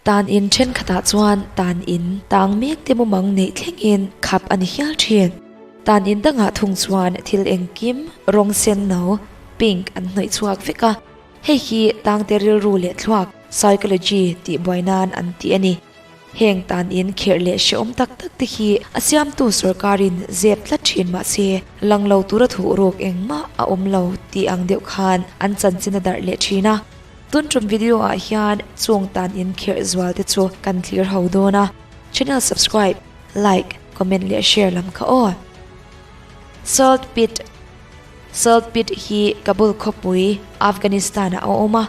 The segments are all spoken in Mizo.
Tan in thenkhatah chuan tan in tang mek te mumang neih thlengin khap a ni hial thin. Tan in dangah thung chuan thil engkim rawng sen no, pink, an hnawih chhuak vek a, hei hi tangte rilru leh thluak, psychology, tih buai nan an ti a ni. Heng tan in kherh leh hrehawm tak tak te hi a siamtu sorkarin zep tlat thin mah se, lang lo tura thuh ruk engmah a awm lo tih ang deuh khan an chanchin a darh leh thin a. Tun tum video ah hian chung tan in kherh zual te chu kan thlir ho dawn a, channel subscribe, like, comment leh share lam kha aw. Salt Pit Salt Pit hi Kabul khawpui, Afghanistan ah a awm a,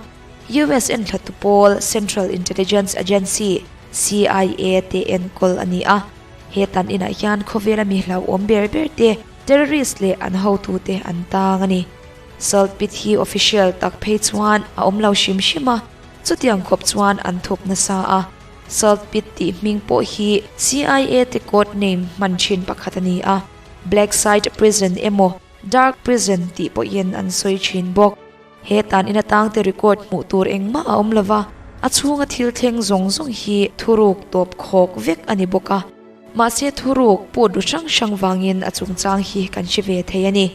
US enthlatu pawl Central Intelligence Agency, CIA, te enkawl a ni a. He tan inah hian khawvela mi hlauhawm ber ber te, terrorist leh an hotute an tang a ni. Salt Pit hi official tak phei chuan a awm lo hrim hrim a, chutiang khawp chuan an thup nasa a. Salt Pit tih hming pawh hi CIA te code name hman thin pakhat a ni a, Black Site Prison emaw Dark Prison tih pawhin an sawi thin bawk. He tan in atangte record hmuh tur engmah a awm lova, a chhunga thil thleng zawng zawng hi thuruk tawp khawk vek a ni bawk a. Mahse thuruk put ru hrang hrang vangin a chungchang hi kan hre ve thei a ni.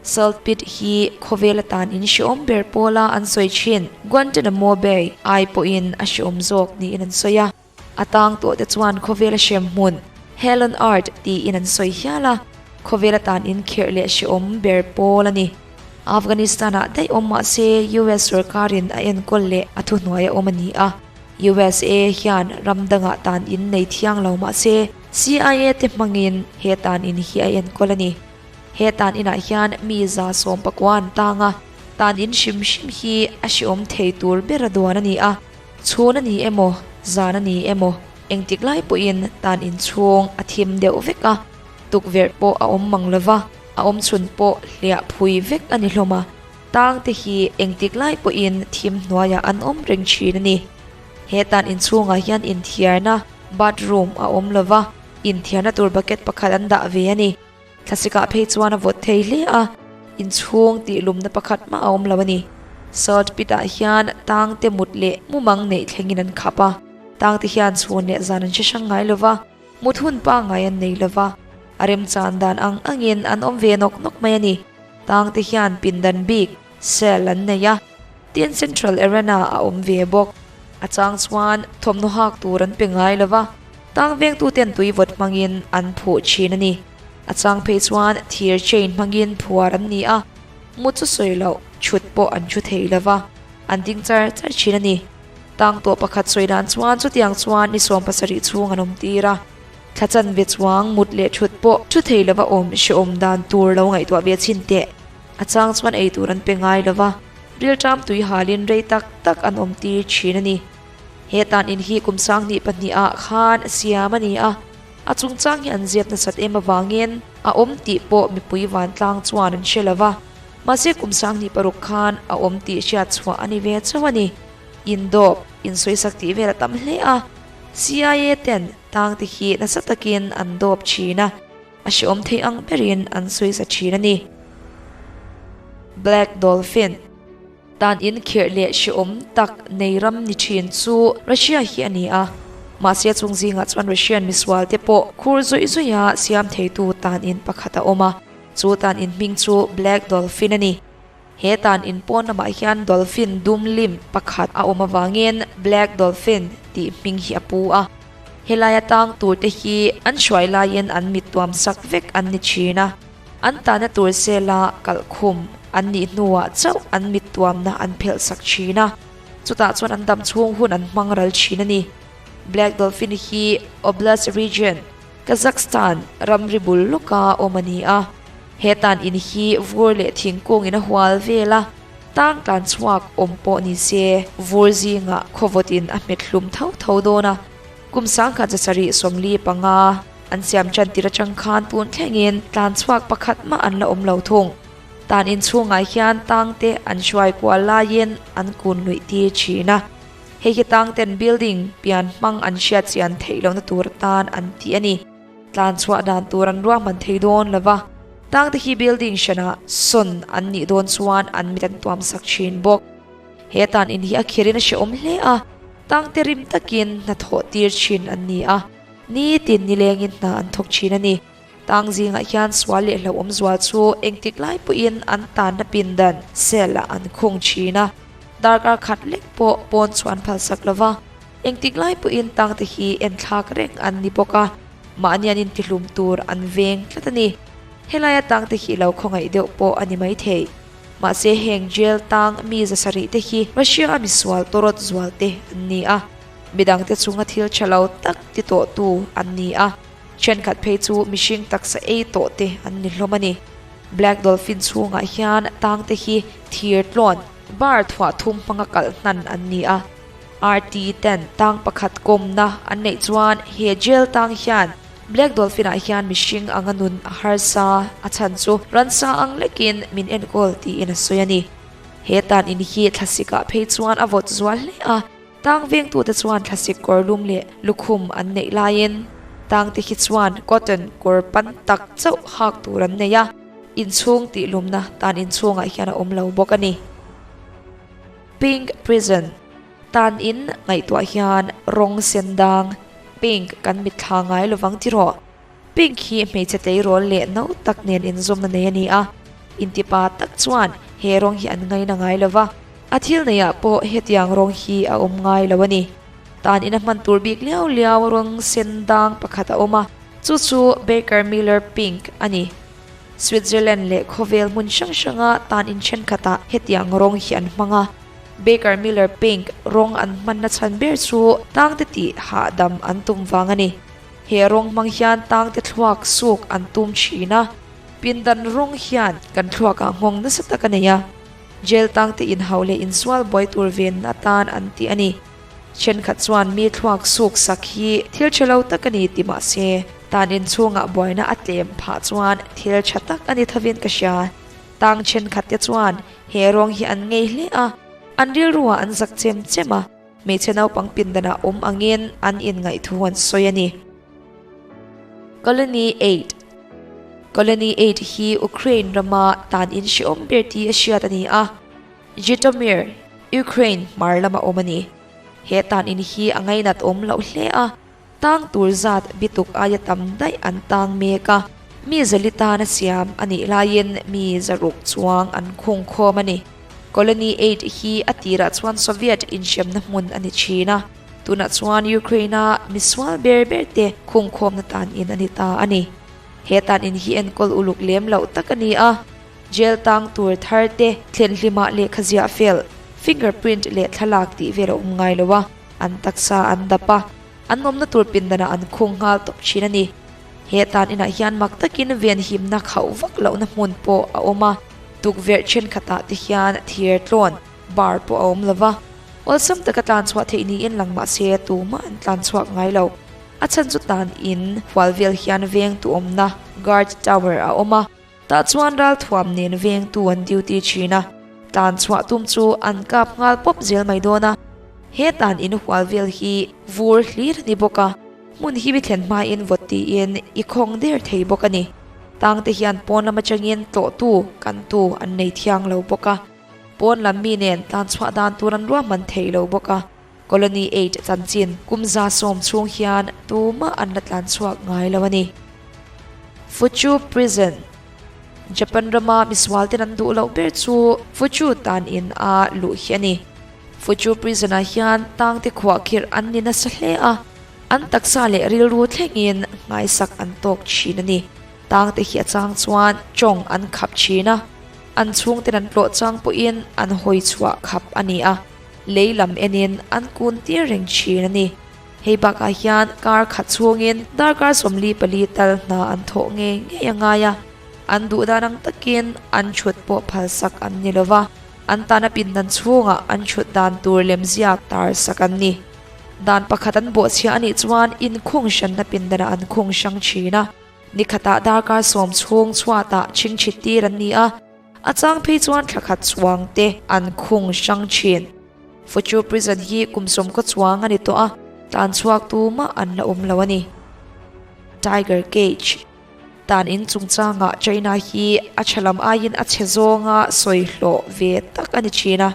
Salt Pit hi khawvel atan in hreawm ber pawla an sawi thin Guantanamo Bay ai pawhin a hreawm zawk niin an sawi a. A tang tawh te chuan khawvel a hrem hmun Hell on Earth tiin an sawi hial a, khawvel atan in khirh leh hreawm ber pawl a ni. Afghanistan-ah daih awm mah se US sorkarin a enkawl leh a thuhnuai a awm a ni a. USA hian ram dangah tan in nei thiang lo mah se CIA te hmangin he tan in hi a enkawl a ni. He tan inah hian mi 119 an tang a, tan in hrim hrim hi a hreawm thei tur bera duan a ni a. Chhun a ni emaw, zan a ni emaw, engtik lai pawhin tan inchhung a thim deuh vek a, tukverh pawh a awm mang lo va, a awm chhun pawh hliah phui vek a ni hlawm a, tang te hi engtik lai pawhin thim hnuaiah an awm reng thin a ni. He tan inchhungah hian inthiarna, bathroom, a awm lo va, inthiarna tur bucket pakhat an dah ve a ni. Thlasikah phei chuan a vawt thei hle a, inchhung tih lumna pakhat mah a awm lo a ni. Salt pit ah hian tang te mut leh mumang neih thlengin an khap a, tang te hian chhun leh zan an hre hrang ngai lo va, mut hun pangngai an nei lo va, a remchan dan ang angin an awm ve nawk nawk mai a ni. Tang te hian pindan bik, cell, an nei a, tin Central Arena a awm ve bawk. A chang chuan thawmhnaw hak tur an pe ngai lo va. Tang vengtuten tui vawt hmangin an phuh thin a ni. A chang phei chuan thir chain hmangin phuar an ni a, mu chu sawi loh chhut pawh an thu thei lo va, an ding char char thin a ni. Tang tawh pakhat sawi dan chuan chutiang chuan ni 17 chhung an awm tir a, thla chanve chuang mut leh thut pawh thu thei lova awm hrehawm dan tur lo ngaihtuah ve chhin teh. A chang chuan ei tur an pe ngai lo va, rilṭam tui halin rei tak tak an awm tir thin a ni. He tan in hi kum 2002 ah khan siam a ni a, a chungchang hi an ziap nasat em avangin a awm tih pawh mipui vantlang chuan an hre lo va, mahse kum 2006 khan a awm tih hriat chhuah a ni ve chauh a ni. Indawp, insawisak tih vel a tam hle a, CIA ten tang te hi nasa takin an dawp thin a, a hreawm thei ang berin an sawisa thin a ni. Black Dolphin. Tan in khirh leh hrehawm tak nei ram ni thin chu Russia hi a ni a. Mahse chung zingah chuan Russian misual te pawh khur zawih zawih a siam theitu tan in pakhat a awm a, chu tan in hming chu Black Dolphin a ni. He tan in pawn lamah hian dolphin dum lim pakhat a awm avangin Black Dolphin tih hming hi a pu a. Helaia tang tur te hi an hruai laiin an mit tuam sak vek an ni thin a. An tahna tur sela kalhkhum an nih hnuah chauh an mit tuamna an phelh sak thin a, chutah chuan an dam chhung hun an hmang ral thin a ni. Black Dolphin hi Oblast Region, Kazakhstan ramri bul lawka awm a ni a. He tan in hi vur leh thingkungin a hual vel a, tang tlan chhuak awm pawh ni se vur zingah khawvawtin a hmet hlum tho tho dawn a. Kum 1745 An siam tan tir atang khan tun thlengin tlan chhuak pakhat mah an la awm lo thung. Tan in chhungah hian tang te an hruai kual laiin an kun luih tir thin a. Hei hi tang ten building pian hmang an hriat chian theih lohna tur atan an ti a ni. Tlan chhuah dan tur an ruahman thei dawn lo va, tang te hi building hranah sawn an nih dawn chuan an mit an tuam sak thin bawk. He tan in hi a khirin a hrehawm hle a. Tangte rim takin hna thawh tir thin an ni a, nitin nilengin hna an thawk thin a ni. Tang zingah hian sual leh hlauhawm zual chu engtik lai pawhin an tanna pindan, cell, ah an khung thin a. Darkar khat lek pawh pawn chu an phalsak lo va, engtik lai pawhin tangte hi enthlak reng an ni bawk a, mahni an intihlum tur an veng tlat a ni. Helaia tangte hi lo khawngaih deuh pawh a ni maithei. Mahse heng jail tang mi zasarih te hi Russia a misual tawrawt zual te an ni a, midangte chunga thil tha lo tak ti tawhtu an ni a, thenkhat phei chu mihring taksa ei tawh te an ni hlawm a ni. Black Dolphin chhungah hian tang te hi thir tlawn, bar thuah thum hmanga kalh hnan an ni a, RT ten tang pakhat kawmna an neih chuan he jail tang hian Black Dolphin ah hian mihring anga nun a harsa, a chhan chu ransa ang lekin min enkawl tiin a sawi a ni. He tan in hi thlasik ah phei chuan a vawt zual hle a, tang vengtute chuan thlasik kawr lum leh lukhum an neih laiin tang te hi chuan cotton kawr pan tak chauh hak tur an nei a, inchhung tih lumna tan inchhungah hian a awm lo bawk a ni. Pink Prison. Tan in ngaihtuah hian rawng sen dang, pink, kan mitthla ngai lovang ti rawh. Pink hi hmeichhe tleirawl leh no tak nen inzawmna nei a ni a, intipa tak chuan he rawng hi an ngaina ngai lova, a thil neiah pawh hetiang rawng hi a awm ngai lo a ni. Tan in a hman tur bik liau liau rawng sen dang pakhat a awm a, chu chu Baker Miller Pink a ni. Switzerland leh khawvel hmun hrang hranga tan in thenkhatah hetiang rawng hi an hmang a. Baker Miller Pink rawng an hmanna chhan ber chu tangte tih hahdam an tum vang a ni. He rawng hmang hian tangte thluak suk an tum thin a, pindan rawng hian kan thluakah nghawng nasa tak a nei a. Jail tangte inhauh leh insual buai tur venna atan an ti a ni. Thenkhat chuan mi thluak suk sak hi thil tha lo tak a ni ti mah se, tan inchhungah buaina a tlem phah chuan thil tha tak a ni thovin ka hria. Tang thenkhat te chuan he rawng hi an ngei hle a, an rilruah an zak chem chem a, hmeichhe naupang pindanah awm angin an inngaih thu an sawi a ni. Colony 8 Colony 8 hi Ukraine rama tan in hrehawm ber tih a hriat a ni a, Zhytomyr, Ukraine hmar lama awm a ni. He tan in hi a ngainat awm loh hle a, Tang tur zat bituk aia tam daih an tang mek a, mi zali tana siam a nih laiin mi zaruk chuang an khung khawm a ni. Colony 8 hi a tirah chuan Soviet inhremna hmun a ni thin a, tunah chuan Ukraine-a misual ber ber te khung khawmna tan in a ni ta a ni. He tan in hi enkawl uluk lem loh tak a ni a, jail tang tur thar te thlenhlimah lehkha ziah fel, fingerprint leh thlalak tih vel a awm ngai lo a. An taksa an dap a, an awmna tur pindanah an khung nghal tawp thin a ni. He tan inah hian mak takin venhimna khauh vak lohna hmun pawh a awm a, tukverh thenkhatah te hian thir tlawn, bar pawh a awm lo va. Awlsam taka tlan chhuah theih niin lang mah se tumah an tlan chhuak ngai lo. A chhan chu tan in hual vel hian vengtu awmna, guard tower, a awm a. Tah chuan ralthuam nen vengtu an duty thin a, tlan chhuah tum chu an kap nghal pawp zel mai dawn a. He tan in hual vel hi vur hlir a ni bawk a, hmun hi mi thlen hmain vawt tiin i khawng der thei bawk a ni. Tangte hian pawn lam atangin tlawhtu, kantu an nei thiang lo bawk a, pawn lam mi nen tlan chhuah dan tur an ruahman thei lo bawk a. Colony 8 chanchin kum 110 chhung hian tumah an la tlan chhuak ngai lo a ni. Fuchu Prison, Japan rama misual ten an duh loh ber chu Fuchu tan in a luh hi a ni. Fuchu Prison ah hian tangte khuahkhirh an ni nasa hle a, an taksa leh rilru thlengin nghaisak an tawk thin a ni. Tangte hi a chang chuan tawng an khap thin a, an chhungten an tlawh chang pawhin an hawi chhuah khap a ni a. Lei lam enin an kun tir reng thin a ni. Hei bakah hian kar khat chhungin darkar 44 tal hna an thawh ngei ngei a ngai a, an duh dan ang takin an chhut pawh phalsak an ni lova, an tana pindan chhungah an chhut dan tur lemziak tar sak an ni. Dan pakhat an bawhchhiah a nih chuan inkhung hranna pindanah an khung hrang thin a, nikhatah darkar 10 chhung chhuatah chhingchhit tir an ni a, A chang phei chuan thla khat chuang te an khung hrang thin. Fuchu Prison hi kum 10 chuang a ni tawh a, tlan chhuak tumah an la awm lo a ni. Tiger Cage Dan in chungchangah China hi a tha lam aiin a chhe zawnga sawi hlawh ve tak a ni thin a.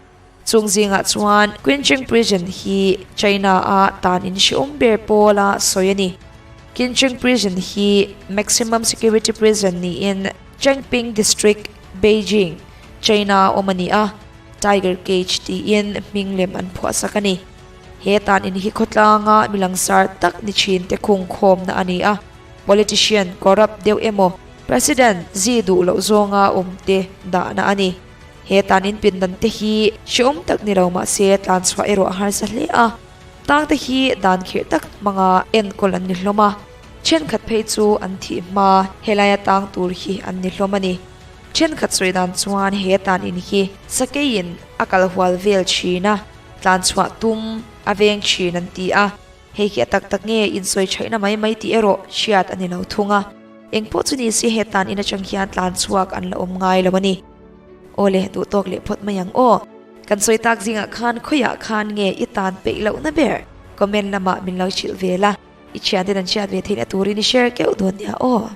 Chung zingah chuan Qincheng Prison hi China-a tan in hrehawm ber pawla sawi a ni. Qincheng Prison hi maximum security prison niin Changping District, Beijing, China-a awm a ni a, Tiger Cage tiin hming lem an phuahsak a ni. He tan in hi khawtlanga mi langsar tak ni thin te khungkhawmna a ni a, politician corrupt deuh emaw President Xi duh loh zawnga awm te dahna a ni. He tan in pindan te hi hrehawm tak ni lo mahse tlan chhuah erawh a harsa hle a, tang te hi dan khirh tak hmanga enkawl an ni hlawm a, thenkhat phei chu an thih hma helaia tang tur hi an ni hlawm a ni. Thenkhat sawi dan chuan he tan in hi sakeiin a kal hual vel thin a, tlan chhuah tum a veng thin an ti a. Hei hi a tak tak nge insawi thaihna mai mai tih erawh hriat a ni lo thung a. Engpawh chu ni se he tan in atang hian tlan chhuak an la awm ngai lo a ni. Awle, duh tawk leh phawt mai ang aw. Kan sawi tak zingah khan khawiah khan nge i tan peih lohna ber? Comment lamah min lo hrilh ve la, i thianten an hriat ve theihna turin i share keuh dawn nia aw.